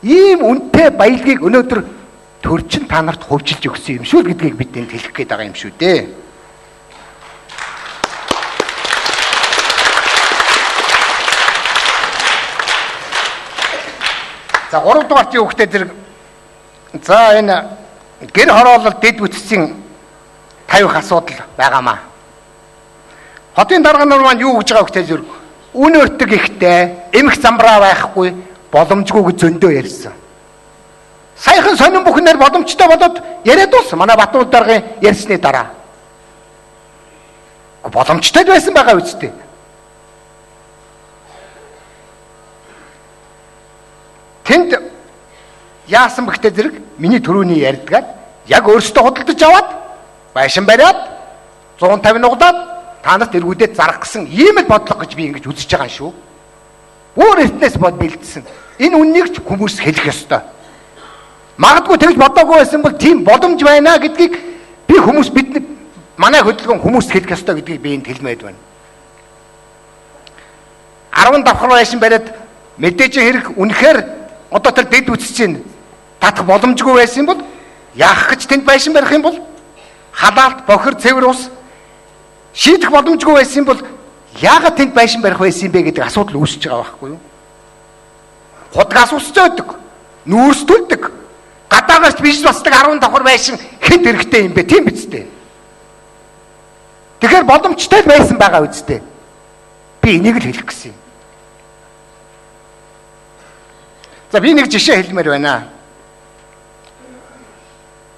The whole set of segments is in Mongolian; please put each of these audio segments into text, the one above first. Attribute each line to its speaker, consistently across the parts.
Speaker 1: Ийм үнэтэй баялагийг өнөөдөр төр чин та нарт хувьчилж өгсөн юм шүү л гэдгийг бид энд хэлэх гээд байгаа юм шүү дээ. За 3 дугаарт юу гэхтэй зэрэг за энэ гэр хороолол дэд бүтцийн тавих асуудал байгаамаа. Хотын дарга нар маань юу гэж байгаа гэхтэй зэрэг үн өртөг ихтэй, эмх замбраа байхгүй, боломжгүй гэж зөндөө ярьсан. Саяхан сонин бүхнээр боломжтой болоод яриад дууссан. Манай Батуул даргын ярьсны дараа. Боломжтой л байсан байгаа үстэй. Тэнд яасан бэхтэй зэрэг миний төрөүний ярьдгаар яг өөрсдөө худалдаж аваад байшин бариад 150 нугдаад та нарт эргүүдээ зарах гэсэн ийм л бодлого гэж би ингэж үзэж байгаа юм шүү. Өөр эртнээс бод бэлдсэн. Энэ үннийг ч хүмүүс хэлэх ёстой. Магадгүй тэгж бодоогүй байсан бол тийм боломж байна гэдгийг би хүмүүс бид манай хөдөлгөөн хүмүүст хэлэх ёстой гэдгийг би энд хэлмээр байна. 10 давхар байшин бариад мэдээж хэрэг үнэхээр одоо тэр дэд үтс чинь татах боломжгүй байсан бол яах гэж тэнд байшин барих юм бол халаалт бохир цэвэр ус шийдэх боломжгүй байсан бол яагаад тэнд байшин барих байсан юм бэ гэдэг асуудал үүсэж байгаа байхгүй юу? Худгаас ус зөөдөг, нүүрс төлдөг, гадаагаас бизнес басдаг 10 давхар байшин хэд хэрэгтэй юм бэ? Тийм биз дээ. Тэгэхээр боломжтой л байсан байгаа үсттэй. Би энийг л хэлэх гэсэн юм. За би нэг жишээ хэлмээр байна.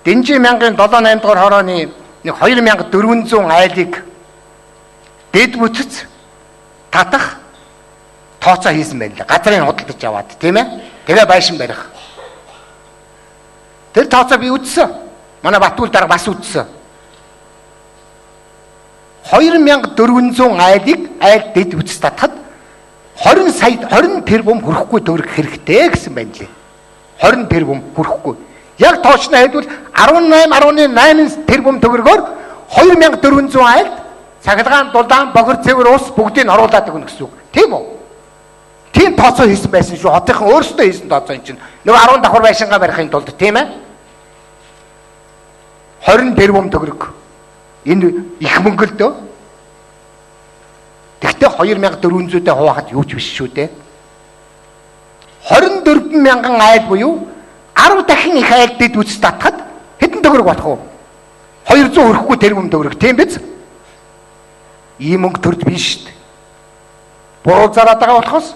Speaker 1: Дэнжи 1007 8 дугаар хорооны нэг 2400 айлыг дэд бүтц татах тооцоо хийсэн байна лээ. Газрын худалдаж аваад тийм ээ. Тэгээ байшин барих. Тэр тооцоо би үзсэн. Манай Батүл дарга бас үзсэн. 2400 айлыг айл дэд бүтц татхад 20 сая 20 тэрбум хүрэхгүй төгрөг хэрэгтэй гэсэн байна лээ. 20 тэрбум хүрэхгүй. Яг тоочно хэлбэл 18.8 тэрбум төгрөгөөр 2400 айлд цахилгаан, дулаан, бохир цэвэр ус бүгдийг оруулаад өгнө гэсэн үг. Тийм үү? Тийм тооцоо хийсэн байсан шүү. Хотынхан өөрсдөө хийсэн тооцоо энэ чинь. Нөгөө 10 давхар байшингаа барихын тулд тийм ээ? 20 тэрбум төгрөг. Энэ их мөнгө л дөө. Тэгтээ 2400-тэй хуваахад юу ч биш шүү дээ. 24 мянган айл буюу 10 дахин их айл дэд үс татхад хэдэн төгрөг болох вэ? 200 хүрэхгүй тэрбум төгрөг тийм биз? Ийм мөнгө төрд биш шүү дээ. Буруу зараад байгаа болохоос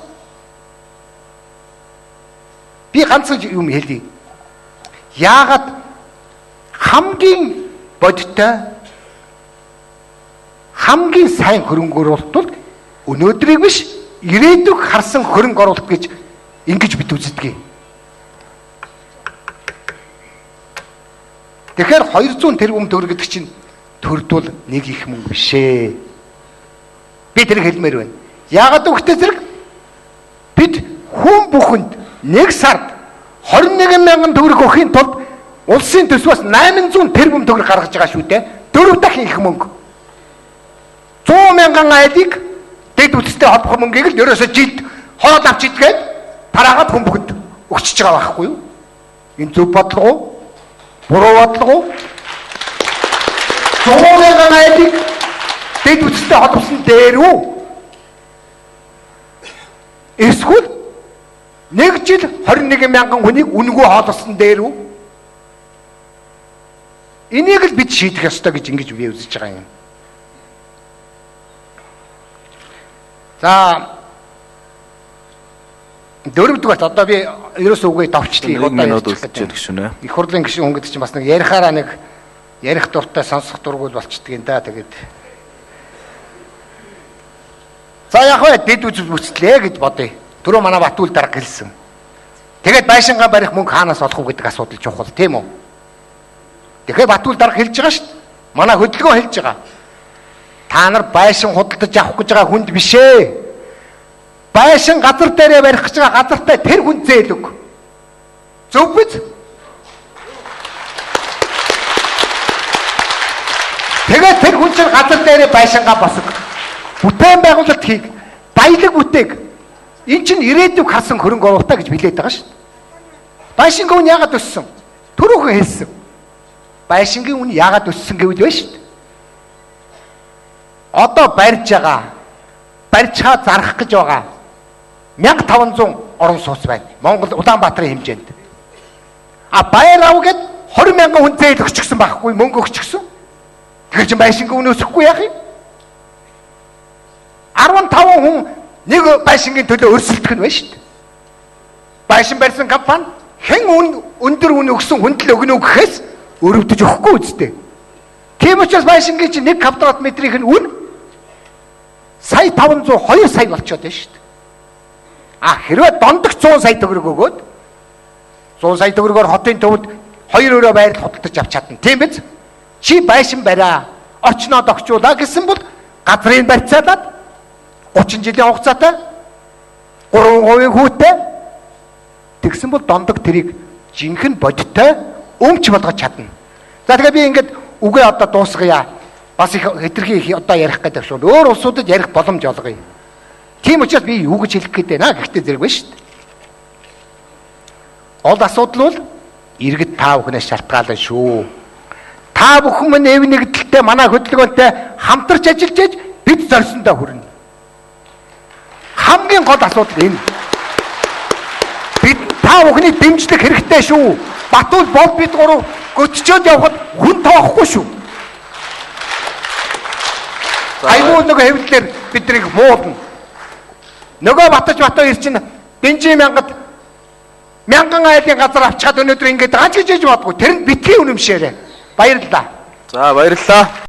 Speaker 1: би ганцхан юм хэлье. Яагаад хамгийн бодиттой хамгийн сайн хөрөнгө оруулалт бол өнөөдрийг биш ирээдүг харсан хөрөнгө оруулалт гэж ингэж бид үздэг. Тэгэхээр 200 тэрбум төгрөг гэдэг чинь төрд бол нэг их мөнгө биш ээ. Би тэрийг хэлмээр байна. Яагаад үгтэй зэрэг бид хүн бүхэнд нэг сард 21 мянган төгрөг өгөхийн тулд улсын төсвөөс 800 тэрбум төгрөг гаргаж байгаа шүү дээ. 4 дахин их мөнгө. 100 мянган айлыг дэд үтстэй холбох мөнгийг л ерөөсөө жилд хоол авч идгээд тараагаад хүн бүхэнд өгчөж байгаа байхгүй юу? Энэ зөв бодлого уу? Буруу бодлого уу? 100 мянган айлыг дэд үтстэй холбосон дээр үү? Эсвэл нэг жил 21 мянган хүнийг үнэгүй хооллосон дээр үү? Энийг л бид шийдэх ёстой гэж ингэж би үзэж байгаа юм. За дөрөвдүгээрт одоо би ерөөсөө үгээ давчлаа.
Speaker 2: Нэг минут үлдчихэж гişүнэ.
Speaker 1: Их хурлын гишүүн хүн гэдэг чинь бас нэг ярихаараа нэг ярих дуртай сонсох дургуул болчдөг юм да. Тэгээд за яг вэ дэд үз бүцлээ гэж бодъё. Түрүү манай Батүл дарга хэлсэн. Тэгээд байшингаа барих мөнгө хаанаас олох вэ гэдэг асуудал чухал тийм үү? Тэгэхээр Батүл дарга хэлж байгаа шүү дээ. Манай хөдөлгөөн хэлж байгаа. Та нар байшин худалдаж авах гэж байгаа хүнд биш ээ. Байшин газар дээрээ барих гэж байгаа газартай тэр хүн зээл өг. Зөв биз? Тэгээд тэр хүн чинь газар дээрээ байшингаа босго. Бүтээн байгуулалт хийг, баялаг бүтээг. Эн чинь ирээдүг харсан хөрөнгө оруулалтаа гэж билээд байгаа шүү дээ. Байшингийн үн яагаад өссөн? Түрүүхэн хэлсэн. Байшингийн үн яагаад өссөн гэвэл байна шүү дээ. Одоо барьж байгаа, барьцаа зарах гэж байгаа 1500 орон сууц байна. Монгол Улаанбаатарын хэмжээнд. А баяр ав гэд 20 мянган хүн зээл өгчихсөн байхгүй, мөнгө өгчихсөн. Тэгэхээр чинь байшингийн үн өсөхгүй яах юм? 15 хүн нэг байшингийн төлөө өрсөлдөх нь байна шүү дээ. Байшин барьсан компани хэн өндөр үн өгсөн хүнд л өгнө гэхээс өрөвдөж өгөхгүй үсттэй. Тийм учраас байшингийн чинь 1 квадрат метрийн үн сая 502 сая болчиход байна шүү дээ. А хэрвээ дондог 100 сая төгрөг өгөөд 100 сая төгрөгөөр хотын төвд 2 өрөө байрал худалдаж авч чадна. Тийм биз? Чи байшин бариа, орчноо догчуулаа гэсэн бол газрыг барьцаалаад 30 жилийн хугацаатай 3% хүүтэй тэгсэн бол дондог тэрийг жинхэнэ бодиттой өмч болгож чадна. За тэгээ би ингээд үгээ одоо дуусгая. Бас их хэтэрхий их одоо ярих гэдэг шүү. Өөр улсуудад ярих боломж олгоё. Тийм учраас би юу гэж хэлэх гээд байна гэхдээ зэрэг байна шүү дээ. Гол асуудал бол иргэд та бүхнээс шалтгаална шүү. Та бүхэн минь эв нэгдэлтэй манай хөдөлгөөнтэй хамтарч ажиллаж ээж бид зорьсондоо хүрнэ. Хамгийн гол асуудал энэ. Бид та бүхний дэмжлэг хэрэгтэй шүү. Батуул бод бид гурав гөтчөөд явхад хүн тоохгүй шүү. Айгуу нөгөө хэвлэлээр биднийг муулна. Нөгөө Батаж Батаа чинь Дэнжин мянгад мянган айлын газар авчхад өнөөдөр ингэж ганц гэж бодгүй. Тэр нь битгий үнэмшээрээ. Баярлалаа.
Speaker 2: За баярлалаа.